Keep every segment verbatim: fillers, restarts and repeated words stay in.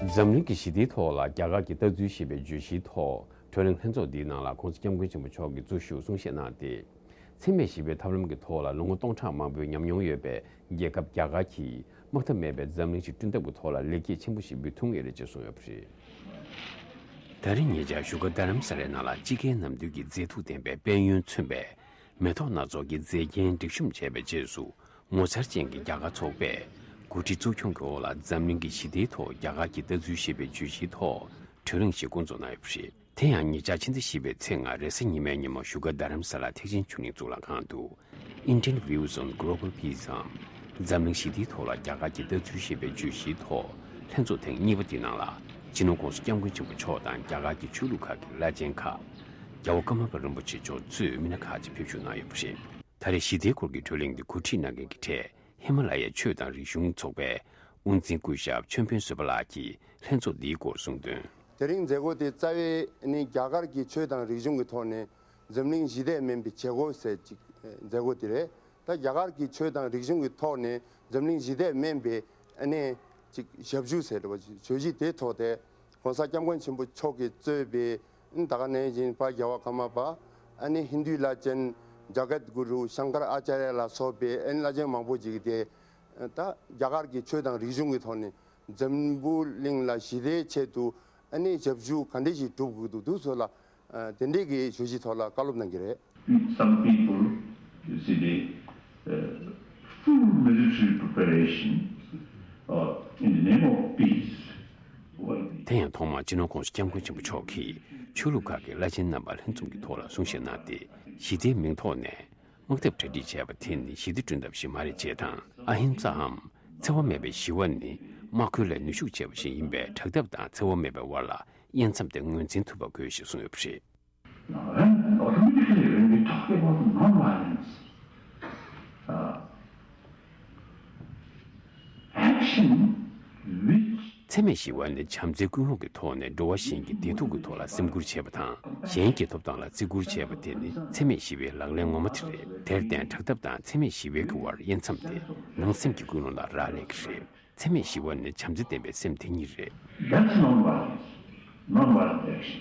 འཛམ་གླིང་གི་ཞི་བདེའི་ཐོག་ལ་རྒྱ་གར་གྱི་ལྟ་ཚུལ་ཞེས་པའི་བརྗོད་གཞིའི་ཐོག་གྲོས་གླེང་ལྷན་ཚོགས་འདིའི་ནང་ལ་༸གོང་ས་༸སྐྱབས་མགོན་ཆེན་པོ་མཆོག་གིས་གཙོ་བཞུགས་གསུང་བཤད་གནང་སྟེ། འཚེ་མེད་ཞི་བའི་ཐབས་ལམ་གྱི་ཐོག་ལ་ལོ་ངོ་སྟོང་ཕྲག་མང་པོའི་ཉམས་མྱོང་ཡོད་པའི་རྒྱལ་ཁབ་རྒྱ་གར་གྱིས་དམག་འཐབ་མེད་པའི་འཛམ་གླིང་ཞིག་བསྐྲུན་ཐབས་ཀྱི་ཐོག་ལ་ལེགས་སྐྱེས་ཆེན་པོ་ཞིག་འབུལ་ཐུབ་ངེས་རེད་ཅེས་གསུངས་ཡོད་པ་རེད། ད་རེས་ཉེ་ཆར་བཞུགས་སྒར་རྡ་རམ་ས་ལའི་ནང་ལ་དཔྱིད་ཀའི་ནམ་དུས་ཀྱི་མཛེས་སྡུག་ལྡན་པའི་དཔལ་ཡོན་མཚོན་པའི་མེ་ཏོག་སྣ་ཚོགས་ཀྱི་མཛེས་རྒྱན་སྒྲིག་གཤོམ་བྱས་པའི་རྗེས་སུ། ངོ་མཚར་ཅན་གྱི་རྒྱ་གར་ཚོགས་པས་འགོ་ཁྲིད་གཙོ་སྐྱོང་གི་འོག་ལ་འཛམ་གླིང་གི་ཞི་བདེའི་ཐོག་རྒྱ་གར་གྱི་ལྟ་ཚུལ་ཞེས་པའི་བརྗོད་གཞིའི་ཐོག་གྲོས་གླེང་ཞིག་བསྐོང་ཚོགས་གནང་ཡོད་པ་རེད། དེ་ཡང་ཉེ་ཆར་ཕྱི་ཟླ་བཞི་པའི་ཚེས་ལྔ་རེས་གཟའ་ཉི་མའི་ཉིན་མོ་བཞུགས་སྒར་རྡ་རམ་ས་ལ་ཐེག་ཆེན་ཆོས་གླིང་གཙུག་ལག་ཁང་དུ། Indian Views on Global Peace འམ། འཛམ་གླིང་ཞི་བདེའི་ཐོག་ལ་རྒྱ་གར་གྱི་ལྟ་ཚུལ་ཞེས་པའི་བརྗོད་གཞིའི་ཐོག་ལྷན་ཚོགས་ཐེངས་གཉིས་པ་དེའི་ནང་ལ། སྤྱི་ནོར་༸གོང་ས་༸སྐྱབས་མགོན་ཆེན་པོ་མཆོག་དང་རྒྱ་གར་གྱི་ཆོས་ལུགས་ཁག་གི་བླ་ཆེན་ཁག་རྒྱལ་བ་ཀརྨ་པ་རིན་པོ་ཆེ་མཆོག་གཙོས་མི་སྣ་ཁག་ཅིག་ཕེབས་བཞུགས་གནང་ཡོད་པ་རེད། ད་རེས་ཞི་བདེའི་སྐོར་གྱི་གྲོས་གླེང་འདི་གོ་སྒྲིག་གནང་མཁན་གྱི་གྲས་ཧི་མ་ལ་ཡའི་ཆོས་དང་རིག་གཞུང་ཚོགས་པའི་དབུ་འཛིན་སྐུ་ཞབས་ཆོས་དཔོན་བཟོད་པ་ལགས་ཀྱིས་ལྷན་ཚོགས་འདིའི་སྐོར་གསུངས་དོན། དེ་རིང་མཛད་སྒོ་དེ་རྩ་བའི་ནི་རྒྱ་གར་གྱི་ཆོས་དང་རིག་གཞུང་གི་ཐོག་ནས་འཛམ་གླིང་ཞི་བདེ་སྨན་པའི་བྱེད་སྒོ་ཟེར་ཅིག་མཛད་སྒོ་དེ་རེད། ད་རྒྱ་གར་གྱི་ཆོས་དང་རིག་གཞུང་གི་ཐོག་ནས་འཛམ་གླིང་ཞི་བདེ་སྨན་པའི་ཨ་ནི་ཅིག་ཞབས་ཞུ་ཟེར་བ་ཅིག་བརྗོད་གཞི་དེའི་ཐོག་དེ་༸གོང་ས་༸སྐྱབས་མགོན་ཆེན་པོ་མཆོག་གིས་གཙོས་པའི་ད་ག་ནང་བཞིན་དཔལ་རྒྱལ་བ་ཀརྨ་པ། ཨ་ནི་ཧིན་རྡུའི་བླ་ཆེན་ཇ་གད་གུ་རུ་ཤང་ཀར་ཨ་ཅཱརྱ་ལ་སོགས་པའི་ཨ་ནི་བླ་ཆེན་མང་པོ་ཅིག་དེ་ད་རྒྱ་གར་གྱི་ཆོས་དང་རིག་གཞུང་གི་ཐོག་ནས་འཛམ་བུ་གླིང་ལ་ཞི་བདེའི་ཆེད་དུ་ཨ་ནི་ཞབས་ཞུ་ག་འདྲ་ཞིག་སྒྲུབ་དགོས་འདུག་འདུག་སོགས་ལ་དེ་འདྲའི་གི་བརྗོད་གཞིའི་ཐོག་ལ་བཀའ་སློབ་གནང་གི་རེད། Some people, you see, they uh, full military preparation uh, in the name of peace. While the དེ་ཡང་ཐོག་མར་སྤྱི་ནོར་༸གོང་ས་༸སྐྱབས་མགོན་ཆེན་པོ་མཆོག་གིས་ཆོས་ལུགས་ཁག་གི་བླ་ཆེན་རྣམ་པ་ལྷན་འཛོམས་ཀྱི་ཐོག་ལ་གསུང་བཤད་གནང་སྟེ། ཞི་བདེའི་མིང་ཐོག་ནས་དམག་འཐབ་གྲ་སྒྲིག་བྱས་པ་དེ་ནི་ཞི་བདེ་བསྐྲུན་ཐབས་ཤིག་མ་རེད་ཅེས་དང་། ཨ་ཧིང་སའམ་འཚེ་བ་མེད་པའི་ཞི་བ་ནི་དམག་ཁུལ་ལས་ནུས་ཤུགས་ཆེ་བ་ཞིག་ཡིན་པས། དྲག་འཐབ་དང་འཚེ་བ་མེད་པའི་དབར་ལ་དབྱེ་མཚམས་དེ་ངོས་འཛིན་ཐུབ་པ་དགོས་ཞེས་གསུངས་ཡོད་པ་རེད། Now, and automatically, when we talk about non-violence, uh, action which འཚེ་མེད་ཞི་བ་ནི་བྱམས་བརྩེའི་ཀུན་སློང་གི་ཐོག་ནས་འགྲོ་བ་གཞན་གྱི་བདེ་སྡུག་གི་ཐོག་ལ་སེམས་ཁུར་བྱེད་པ་དང་། གཞན་གྱི་ཐོབ་ཐང་ལ་བརྩི་བཀུར་བྱེད་པ་དེ་ནི་འཚེ་མེད་ཞི་བའི་ལག་ལེན་ངོ་མ་དེ་རེད། དེར་བརྟེན། དྲག་འཐབ་དང་འཚེ་མེད་ཞི་བའི་གི་དབར་དབྱེ་མཚམས་དེ་ནང་སེམས་ཀྱི་ཀུན་སློང་ལ་རག་ལས་ཀྱི་རེད། འཚེ་མེད་ཞི་བ་ནི་བྱམས་བརྩེ་ལྡན་པའི་སེམས་དེ་ཉིད་རེད། That's non-violence, non-violent action.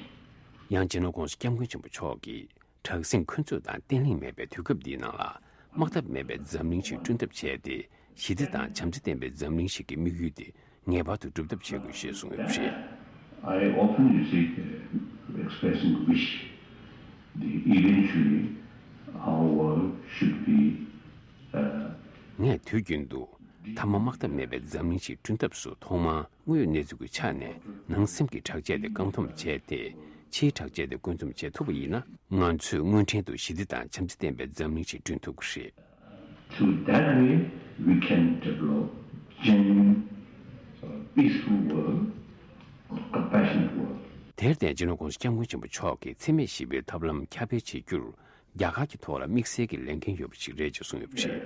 ཡང་སྤྱི་ནོར་༸གོང་ས་༸སྐྱབས་མགོན་ཆེན་པོ་མཆོག་གིས། དྲག་ཟིང་འཁོན་རྩོད་དང་བརྟན་ལྷིང་མེད་པའི་དུས་སྐབས་འདིའི་ནང་ལ། དམག་འཐབ་མེད་པའི་འཛམ་གླིང་ཞིག་བསྐྲུན་ཐབས་བྱས་ཏེ། ཞི་བདེ་དང་བྱམས་བརྩེ་ལྡན་པའི་འཛམ་གླིང་ཞིག་གི་དམིགས་ཡུལ་དེ་ངེས་པར་དུ་འགྲུབ་ཐབས་བྱེད་དགོས་ཞེས་གསུངས་ཡོད་པ་རེད། I often, you see, uh, expressing wish that eventually our world should be, uh, ངས་དུས་རྒྱུན་དུ་མཐའ་མ་དམག་འཐབ་མེད་པའི་འཛམ་གླིང་ཞིག་བསྐྲུན་ཐབས་སུ་ཐོག་མར་དངོས་ཡོད་གནས་ཚུལ་གྱི་ཆ་ནས་ནང་སེམས་ཀྱི་དྲག་ཆས་དེ་བཀག་སྡོམ་བྱས་ཏེ། ཕྱིའི་དྲག་ཆས་དེ་བཀོད་འདོམས་བྱེད་ཐུབ་པ་ཡིན་ན། ང་ཚོས་དངོས་འབྲེལ་དུ་ཞི་བདེ་དང་བྱམས་བརྩེ་ལྡན་པའི་འཛམ་གླིང་ཞིག་བསྐྲུན་ཐུབ་ཀྱི་རེད། Through that way, we can develop genuine, uh, peaceful world, compassionate world. དེར་བརྟེན། སྤྱི་ནོར་༸གོང་ས་༸སྐྱབས་མགོན་ཆེན་པོ་མཆོག་གིས་འཚེ་མེད་ཞི་བའི་ཐབས་ལམ་ཁྱབ་སྤེལ་བྱེད་རྒྱུར་རྒྱ་གར་གྱི་ཐོག་ལ་དམིགས་བསལ་གྱི་ལས་འགན་ཡོད་པ་ཞིག་རེད་ཅེས་གསུངས་ཡོད་པ་རེད།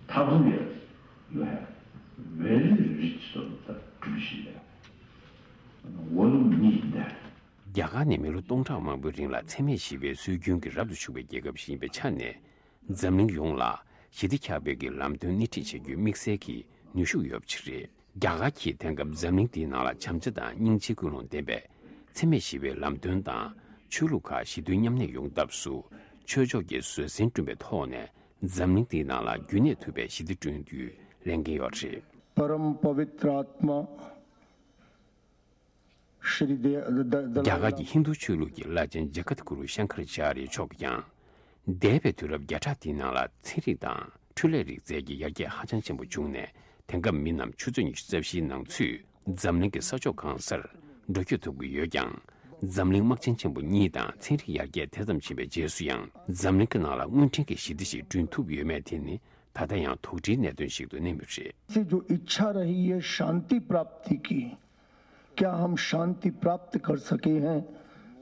Thousand years, you have very rich sort of that tradition there. And the world need that. རྒྱ་གར་ནི་མི་ལོ་སྟོང་ཕྲག་མང་པོའི་རིང་ལ་འཚེ་མེད་ཞི་བའི་སྲོལ་རྒྱུན་གྱི་རབ་ཏུ་བྱུང་བའི་རྒྱལ་ཁབ་ཞིག་ཡིན་པའི་ཆ་ནས། འཛམ་གླིང་ཡོངས་ལ་ཞི་བདེ་ཁྱབ་སྤེལ་གྱི་ལམ་སྟོན་སྣེ་ཁྲིད་བྱེད་རྒྱུའི་དམིགས་བསལ་གྱི་ནུས་ཤུགས་ཡོད་པ་ཞིག་རེད། རྒྱ་གར་གྱིས་དེང་སྐབས་འཛམ་གླིང་འདིའི་ནང་ལ་བྱམས་བརྩེ་དང་སྙིང་རྗེའི་ཀུན་སློང་ལྡན་པའི་འཚེ་མེད་ཞི་བའི་ལམ་སྟོན་དང་། ཆོས་ལུགས་ཁག་ཞི་མཐུན་མཉམ་གནས་ཡོང་ཐབས་སུ་ཆོས་ཕྱོགས་ཀྱི་བཟོད་བསྲན་བསྐྲུན་པའི་ཐོག་ནས། འཛམ་གླིང་འདིའི་ནང་ལ་རྒྱུན་གནས་ཐུབ་པའི་ཞི་བདེ་བསྐྲུན་རྒྱུའི་ལས་འགན་ཡོད་རེད། परम पवित्र आत्मा श्री दे- the- the- རྒྱ་གར་གྱི་ཧིན་རྡུ་ཆོས་ལུགས་ཀྱི་བླ་ཆེན་ཇ་གད་གུ་རུ་ཤང་ཀར་ཅཱ་རི་མཆོག་གིས་ཀྱང་། འདས་པའི་དུས་རབས་བརྒྱ་ཕྲག་འདིའི་ནང་ལ་ཚན་རིག་དང་འཕྲུལ་ལས་རིག་རྩལ་གྱི་ཡར་རྒྱས་ཧ་ཅང་ཆེན་པོ་བྱུང་ནས། དེང་སྐབས་མི་རྣམས་ཆུ་ཚོད་ཉི་ཤུ་རྩ་བཞིའི་ནང་ཚུད་འཛམ་གླིང་གི་ས་ཕྱོགས་གང་སར་འགྲོ་སྐྱོད་ཐུབ་ཀྱི་ཡོད་ཀྱང་། འཛམ་གླིང་དམག་ཆེན་ཆེན་པོ་གཉིས་དང་ཚན་རིག་ཡར་རྒྱས་དེ་ཙམ་ཕྱིན་པའི་རྗེས་སུ་ཡང་། འཛམ་གླིང་གི་ནང་ལ་དངོས་འབྲེལ་གྱི་ཞི་བདེ་ཞིག་བསྐྲུན་ཐུབ་ཡོད་མེད་དེ་ནི། ད་ལྟ་ཡང་དོགས་འདྲིའི་གནད་དོན་ཞིག་ཏུ་གནས་མུས་རེད། से जो इच्छा रही है शांति प्राप्ति की, क्या हम शांति प्राप्त कर सके हैं,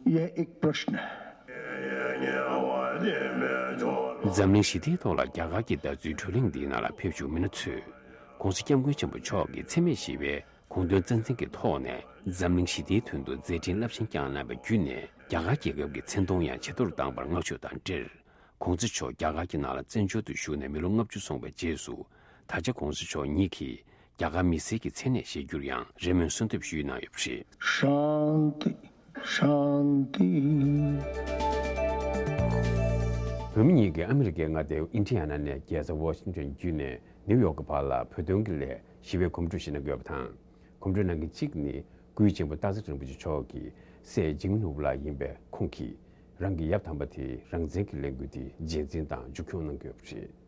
यह एक प्रश्न है। འཛམ་གླིང་ཞི་བདེའི་ཐོག་ལ་རྒྱ་གར་གྱི་ལྟ་ཚུལ་གྲོས་གླེང་འདིའི་ནང་ལ་ཕེབས་བཞུགས་མི་སྣ་ཚོས། ༸གོང་ས་༸སྐྱབས་མགོན་ཆེན་པོ་མཆོག་གིས་འཚེ་མེད་ཞི་བའི་དགོངས་དོན་རྩ་འཛིན་གྱི་ཐོག་ནས། འཛམ་གླིང་ཞི་བདེའི་དོན་དུ་མཛད་འཕྲིན་རླབས་ཆེན་བསྐྱངས་གནང་བ་བརྒྱུད་ནས། རྒྱ་གར་རྒྱལ་ཁབ་ཀྱི་མཚན་མཐོང་ཡང་ཇེ་མཐོར་བཏང་བར་བསྔགས་བརྗོད་དང་འབྲེལ། ༸གོང་ས་མཆོག་རྒྱ་གར་གྱི་ནང་ལ་བཙན་བྱོལ་དུ་བཞུགས་ནས་མི་ལོ་ལྔ་བཅུ་སོང་བའི་རྗེས་སུ། ད་ཆ་༸གོང་ས་མཆོག་ཉིད་ཀྱིས་ རྒྱ་གར་མི་སེར་གྱི་མཚན་གནས་བཞེས་རྒྱུར་ཡང་རེ་སྨོན་གསོལ་འདེབས་ཞུས་གནང་ཡོད་པ་རེད། Shanti, Shanti. བོད་མི་གཉིས་ཀྱིས་ཨ་མི་རི་ཀའི་མངའ་སྡེ་ཨིན་ཌི་ཡ་ན་ནས་རྒྱལ་ས་ཝོ་ཤིང་ཊོན་བརྒྱུད་ནས་ནིའུ་ཡོག་གི་བར་ལ་བོད་དོན་གྱི་སླད་ཞི་བའི་གོམ་བགྲོད་ཞིག་གནང་གི་ཡོད་པ་དང་། གོམ་བགྲོད་གནང་མཁན་གཅིག་ནི་སྐུ་ཡི་གཅེན་པོ་སྟག་འཚེར་རིན་པོ་ཆེ་མཆོག་གི་སྲས་འཇིགས་མེད་ནོར་བུ་ལགས་ཡིན་པས། ཁོང་གིས་རང་གི་ཡབ་དམ་པ་དེའི་རང་བཙན་གྱི་ལས་འགུལ་དེ་རྗེས་འཛིན་དང་མཇུག་སྐྱོང་གནང་གི་ཡོད་པ་རེད།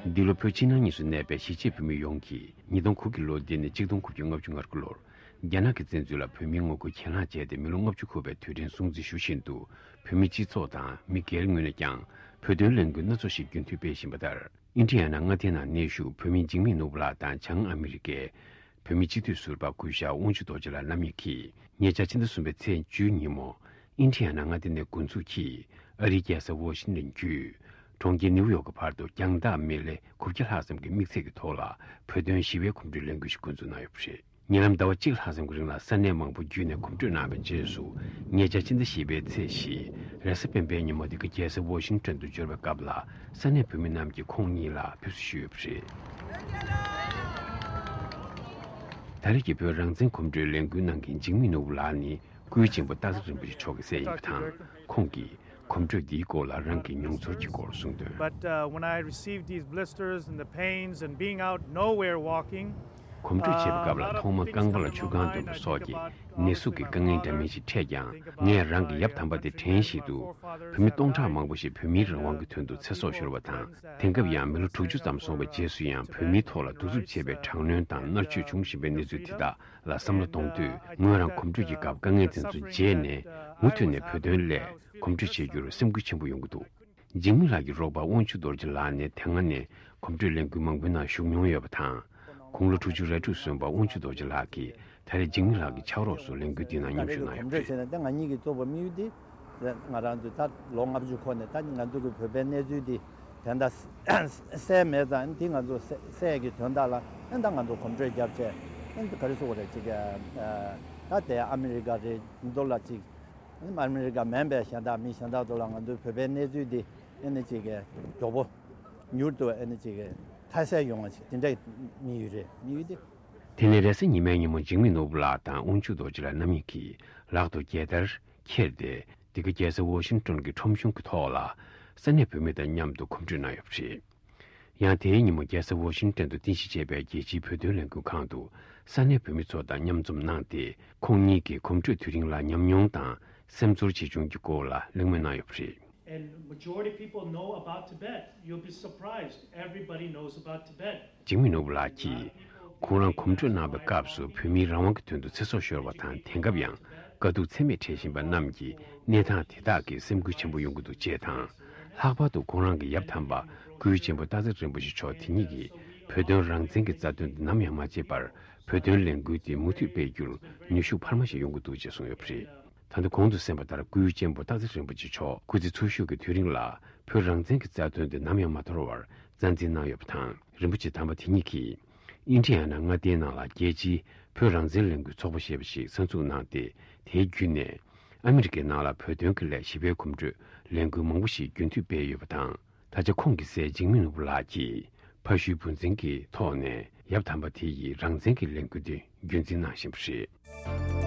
འདི་ལོ་བོད་ཕྱི་ནང་གཉིས་སུ་གནས་པའི་གཞིས་བྱེས་བོད་མི་ཡོངས་ཀྱིས་ཉིས་སྟོང་དགུ་གི་ལོ་འདི་ནས་གཅིག་སྟོང་དགུ་བརྒྱ་ལྔ་བཅུ་ང་དགུ་ལོར་རྒྱ་ནག་གི་བཙན་འཛུལ་ལ་བོད་མིའི་ངོ་རྒོལ་གྱེན་ལངས་བྱས་ཏེ་མི་ལོ་ལྔ་བཅུ་འཁོར་བའི་དུས་དྲན་སྲུང་བརྩི་ཞུ་བཞིན་དུ། བོད་མིའི་སྤྱི་ཚོགས་དང་མི་སྒེར་ངོས་ནས་ཀྱང་བོད་དོན་ལས་འགུལ་སྣ་ཚོགས་ཤིག་རྒྱུན་མཐུད་སྤེལ་བཞིན་པ་ལྟར། ཨིན་ཌི་ཡ་ན་མངའ་སྡེའི་ནང་གནས་བཞུགས་བོད་མི་འཇིགས་མེད་ནོར་བུ་ལགས་དང་བྱང་ཨ་མི་རི་ཀའི་བོད་མི་སྤྱི་འཐུས་ཟུར་པ་སྐུ་ཞབས་དབང་ཕྱུག་རྡོ་རྗེ་ལགས་རྣམ་གཉིས་ཀྱིས་ཉེ་ཆར་ཕྱི་ཟླ་གསུམ་པའི་ཚེས་བཅུའི་ཉིན་མོ། ཨིན་ཌི་ཡ་ན་མངའ་སྡེ་ནས་འགོ་འཛུགས་ཀྱིས་ཨ་རིའི་རྒྱལ་ས་ཝོ་ཤིང་ཊོན་བརྒྱུད། གྲོང་ཁྱེར་ནིའུ་ཡོག་གི་བར་དུ་རྒྱང་ཐག་མི་ལེ་དགུ་བརྒྱ་ལྷག་ཙམ་གྱི་དམིགས་ཚད་ཀྱི་ཐོག་ལ་བོད་དོན་ཞི་བའི་གོམ་བགྲོད་ལས་འགུལ་ཞིག་འགོ་འཛུགས་གནང་ཡོད་པ་རེད། ཉེ་ལམ་ཟླ་བ་གཅིག་ལྷག་ཙམ་གྱི་རིང་ལ་ས་གནས་མང་པོ་བརྒྱུད་ནས་གོམ་བགྲོད་གནང་བའི་རྗེས་སུ། ཉེ་ཆར་ཕྱི་ཟླ་བཞི་པའི་ཚེས་བཞི་རེས་གཟའ་སྤེན་པའི་ཉིན་མོ་འདི་ག་རྒྱལ་ས་ཝོ་ཤིང་ཊོན་དུ་འབྱོར་བའི་སྐབས་ལ། ས་གནས་བོད་མི་རྣམས་ཀྱིས་ཁོང་གཉིས་ལ་ཕེབས་བསུ་ཞུས་ཡོད་པ་རེད། ད་རེས་ཀྱི་བོད་རང་བཙན་གོམ་བགྲོད་ལས་འགུལ་གནང་མཁན་འཇིགས་མེད་ནོར་བུ་ལགས་ནི་སྐུའི་གཅེན་པོ་སྟག་འཚེར་རིན་པོ་ཆེ་མཆོག་གི་སྲས་ཡིན་པ་དང་། ཁོང་གིས་གོམ་བགྲོད་འདིའི་སྐོར་ལ་རང་གི་མྱོང་ཚོར་གྱི་སྐོར་གསུངས་དོན། But uh, when I received these blisters and the pains and being out nowhere walking, གོམ་བགྲོད་བྱེད་པའི་སྐབས་ལ་ཐོག་མར་རྐང་པ་ལ་ཆུ་རྐང་འདོན་པ་སོགས་ཀྱི་ནད་ཟུག་གི་དཀའ་ངལ་འདྲ་མིན་ཞིག་འཕྲད་ཀྱང་། ངས་རང་གི་ཡབ་དམ་པ་དེ་དྲན་བཞིན་དུ། བོད་མི་སྟོང་ཕྲག་མང་པོ་ཞིག་བོད་མིའི་རང་དབང་གི་དོན་དུ་ཚེ་སྲོག་ཤོར་བ་དང་། དེང་སྐབས་ཡང་མི་ལོ་དྲུག་ཅུ་ཙམ་སོང་བའི་རྗེས་སུ་ཡང་བོད་མིའི་ཐོག་ལ་གདུག་རྩུབ་ཆེ་བའི་དྲག་གནོན་དང་མནར་གཅོད་བྱུང་བཞིན་པའི་གནས་ཚུལ་དེ་དག་ལ་བསམ་བློ་གཏོང་དུས། ངོས་རང་གོམ་བགྲོད་ཀྱི་སྐབས་དཀའ་ངལ་དེ་ཚོ་བརྗེད་ནས། མུ་མཐུད་ནས་བོད་དོན་སླད་གོམ་བགྲོད་བྱེད་རྒྱུར་སེམས་འགུལ་ཆེན་པོ་ཡོང་གི་འདུག་འཇིགས་མེད་ལགས་ཀྱི་རོགས་པ་དབང་ཕྱུག་རྡོ་རྗེ་ལགས་ནི་དེ་སྔ་ནས་གོམ་བགྲོད་ལས་འགུལ་མང་པོའི་ནང་ཞུགས་མྱོང་ཡོད་པ་དང་། དགུང་ལོ་དྲུག་ཅུ་རེ་དྲུག་སོན་པ་དབང་ཕྱུག་རྡོ་རྗེ་ལགས་ཀྱིས་ད་རེས་འཇིགས་མེད་ལགས་ཀྱི་ཕྱག་རོགས་སུ་ལས་འགུལ་འདི་ནང་མཉམ་ཞུགས་གནང་ཡོད་པ་རེད། ད་ང་གཉིས་ཀྱི་གཙོ་བོ་དམིགས་ཡུལ་འདི། ང་རང་ཚོའི་ད་ལོ་ལྔ་བཅུ་འཁོར་ནས་ད་ང་ཚོ་གི་བོད་པའི་གནས་ཚུལ་འདི་དེ་འདྲ་གསལ་མེད་ཙང་། འདི་ང་ཚོ་གསལ་གསལ་གྱི་དོན་དག་ལ་ཨ་ད་ང་ཚོ་གོམ་བགྲོད་བརྒྱབ་བྱས། ཨ་ད་ག་རེ་ཟེར་དགོས་རེད། ཅིག་ད་དེ་ཨ་མི་རི་ཀ་རེད། འདི་ཚོ་ལ་ཅིག་ཨ་ནི་ཨ་མི་རི་ཀ་མིན་པའི་གཞན་དག་མི་གཞན་དག་ཚོ་ལ་ང་ཚོའི་བོད་པའི་གནས་ཚུལ་འདི་ཨ་ནི་ཅིག་གི་མགྱོགས་པོ་མྱུར་དུ་ཨ་ནི་ཅིག་གི་མཐའ་གསལ་ཡོང་བ་ཞིག་དེ་འདྲའི་དམིགས་ཡུལ་རེད། དམིགས་ཡུལ་འདི། དེ་ནས་རེས་གཟའ་ཉི་མའི་ཉིན་མོ་འཇིགས་མེད་ནོར་བུ་ལགས་དང་དབང་ཕྱུག་རྡོ་རྗེ་ལགས་རྣམ་གཉིས་ཀྱིས་ལག་ཏུ་རྒྱལ་དར་འཁྱེར་ཏེ། འདི་ག་རྒྱལ་ས་ཝོ་ཤིང་ཊོན་གྱི་ཁྲོམ་གཞུང་གི་ཐོག་ལ་ས་གནས་བོད་མི་དང་མཉམ་དུ་གོམ་བགྲོད་གནང་ཡོད་པ་རེད། ཡང་དེའི་ཉིན་མོ་རྒྱལ་ས་ཝོ་ཤིང་ཊོན་དུ་རྟེན་གཞི་བྱས་པའི་རྒྱལ་སྤྱིའི་བོད་དོན་ལས་འགུལ་ཁང་དུ་ས་གནས་བོད་མི་ཚོ་དང་མཉམ་འཛོམས་གནང་སྟེ། ཁོང་གཉིས་ཀྱིས་གོམ་བགྲོད་དེ་རིང་ལ་ཉམས་མྱོང་དང་སེམས་ཚོར་ཆེ་ཆུང་གི་སྐོར་ལ་གླེང་མོལ་གནང་ཡོད་པ་རེད། And majority of people know about Tibet. You'll be surprised. Everybody knows about Tibet. འཇིགས་མེད་ནོར་བུ་ལགས་ཀྱིས། ཁོང་རང་གོམ་བགྲོད་གནང་བའི་སྐབས་སུ་བོད་མིའི་རང་དབང་གི་དོན་དུ་ཚེ་སྲོག་ཤོར་བ་དང་། དེང་སྐབས་ཡང་དཀའ་སྡུག་ཚད་མེད་འཕྲད་བཞིན་པ་རྣམས་ཀྱི་གནས་སྟངས་དེ་དག་གིས་སེམས་འགུལ་ཆེན་པོ་ཡོང་གི་འདུག་ཅེས་དང་། ལྷག་པར་དུ་ཁོང་རང་གི་ཡབ་དམ་པ་སྐུའི་གཅེན་པོ་སྟག་འཚེར་རིན་པོ་ཆེ་མཆོག་དེ་ཉིད་ཀྱིས་བོད་དོན་རང་བཙན་གྱི་རྩ་དོན་དུ་ནམ་ཡང་མ་བརྗེད་པར། བོད་དོན་ལས་འགུལ་དེ་མུ་མཐུད་སྤེལ་རྒྱུར་ནུས་ཤུགས་འཕར་མ་ཞིག་ཡོང་གི་འདུག་ཅེས་གསུངས་ཡོད་པ་རེད། ད་ལྟ་གོང་དུ་གསན་པ་ལྟར། སྐུའི་གཅེན་པོ་སྟག་འཚེར་རིན་པོ་ཆེ་མཆོག་སྐུ་ཚེ་འཚོ་བཞུགས་ཀྱི་དུས་རིང་ལ་བོད་རང་བཙན་གྱི་རྩ་དོན་དེ་ནམ་ཡང་མ་དོར་བར་རྩ་འཛིན་གནང་ཡོད་པ་དང་། རིན་པོ་ཆེ་དམ་པ་དེ་ཉིད་ཀྱིས་ཨིན་ཌི་ཡ་ན་མངའ་སྡེའི་ནང་ལ་རྒྱལ་སྤྱིའི་བོད་རང་བཙན་ལས་འགུལ་ཚོགས་པ་ཞེས་པ་ཞིག་གསར་འཛུགས་གནང་སྟེ། དེའི་བརྒྱུད་ནས་ཨ་མི་རི་ཀའི་ནང་ལ་བོད་དོན་གྱི་སླད་ཞི་བའི་གོམ་བགྲོད་ལས་འགུལ་མང་པོ་ཞིག་རྒྱུན་མཐུད་སྤེལ་ཡོད་པ་དང་། ད་ཆ་ཁོང་གི་སྲས་འཇིགས་མེད་ནོར་བུ་ལགས་ཀྱིས་ཕ་ཤུལ་བུ་འཛིན་གྱི་ཐོག་ནས་ཡབ་དམ་པ་དེ་ཡི་རང་བཙན་གྱི་ལས་འགུལ་དེ་རྒྱུན་འཛིན་གནང་བཞིན་པ་རེད།